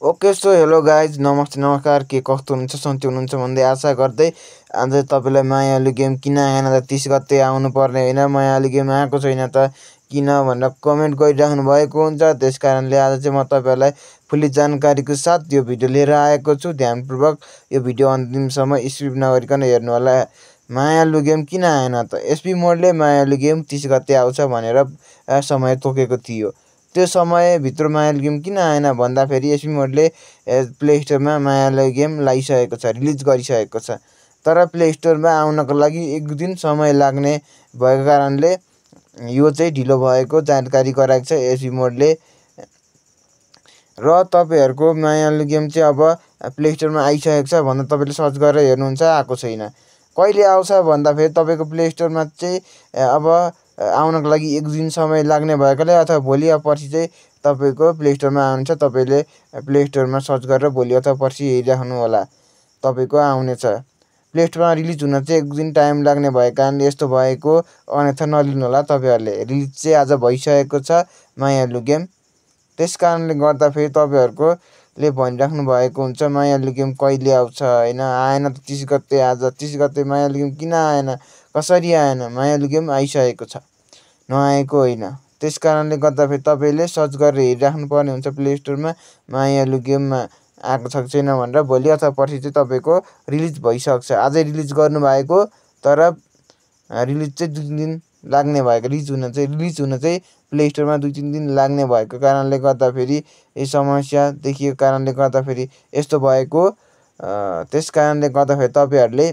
Okay so hello guys नमस्ते नमस्कार के कस्तो हुनुहुन्छ सन्चै हुनुहुन्छ भन्दै आशा गर्दै आज तपाईलाई मायालु गेम किन आएन त 30 गते आउनु पर्ने हैन मायालु गेम आएको छैन त किन भनेर कमेन्ट गरिराख्नु भएको हुन्छ। त्यसकारणले आज चाहिँ म तपाईहरुलाई फुल्ली जानकारीको साथ यो भिडियो लिएर आएको छु। ध्यानपूर्वक यो भिडियो अन्तिमसम्म स्किप नगरिकन हेर्नु होला। मायालु गेम किन आएन त एसपी मोडले मायालु गेम 30 गते आउँछ भनेर समय तोकेको थियो। त्यो समय भित्र मायालु गेम किन आएन भन्दा फेरि एसपी मोडले प्ले स्टोरमा मायालु गेम लाइसकेको छ, रिलिज गरिसकेको छ। तर प्ले स्टोरमा आउनको लागि एक दिन समय लाग्ने भएको कारणले यो चाहिँ ढिलो भएको जानकारी गराएको छ एसपी मोडले। र तपाईहरुको मायालु गेम चाहिँ अब प्ले स्टोरमा आइसकेको छ भन्दा तपाईले सर्च गरेर हेर्नुहुन्छ आएको छैन। कहिले आउँछ भन्दा फेरि तपाईको प्ले स्टोरमा चाहिँ अब आउनको लागि एक दिन समय लाग्ने भएकोले अथवा भोलि या पर्सि चाहिँ तपाईको प्ले स्टोरमा आउँछ। तपाईले प्ले स्टोरमा सर्च गरेर भोलि अथवा पर्सि हेरिराख्नु होला, तपाईको आउनेछ। प्ले स्टोरमा रिलिज हुन चाहिँ एक दिन टाइम लाग्ने भएको कारणले यस्तो भएको, अन्यथा नलिनु होला तपाईहरुले। रिलिज चाहिँ आज भइसकेको छ मायालु गेम। त्यसकारणले गर्दा फेरि तपाईहरुको ले भनिराख्नु भएको हुन्छ मायालु गेम कहिले आउँछ हैन, आएन त 30 गते। आज 30 गते मायालु गेम किन आएन, कसरी आएन? मायालु गेम आइसकेको छ, नआएको होइन। त्यसकारणले गर्दा फेरि तपाईले सर्च गरेर हेरिराख्नु पर्ने हुन्छ प्ले स्टोरमा मायालु गेममा आएको छ कि छैन भनेर। भोलि अथवा पर्सि चाहिँ तपाईको रिलिज भइसक्छ। आजै रिलिज गर्नु भएको तर रिलिज चाहिँ 2-3 दिन लाग्ने भएको, रिलिज हुन चाहिँ प्ले स्टोरमा 2-3 दिन लाग्ने भएको कारणले गर्दा फेरि यो समस्या देखिएको कारणले गर्दा फेरि यस्तो भएको। त्यसकारणले गर्दा फेरि तपाईहरुले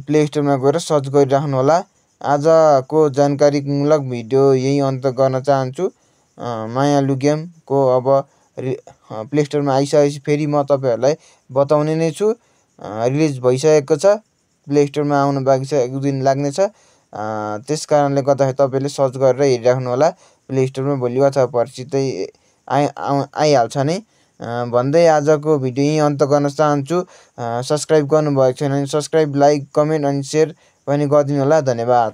प्ले स्टोरमा गएर सर्च गरिराख्नु होला। आजको जानकारीमूलक भिडियो यही अन्त गर्न चाहन्छु। मायालु गेमको अब प्ले स्टोरमा आइसकेपछि फेरि म तपाईहरुलाई बताउने नै छु। रिलिज भइसकेको छ, प्ले स्टोरमा आउनु बाँकी छ, एक दिन लाग्ने छ। त्यसकारणले गर्दाखेरि तपाईले सर्च गरेर हेरिराख्नु होला। प्ले स्टोरमा भोलि अथवा पर्सि चाहिँ आइहाल्छ नै भन्दै आजको भिडियो यही अन्त गर्न चाहन्छु। सब्स्क्राइब गर्नुभएको छैन भने सब्स्क्राइब, लाइक, कमेन्ट अनि शेयर पनि गरिदिनु होला। धन्यवाद।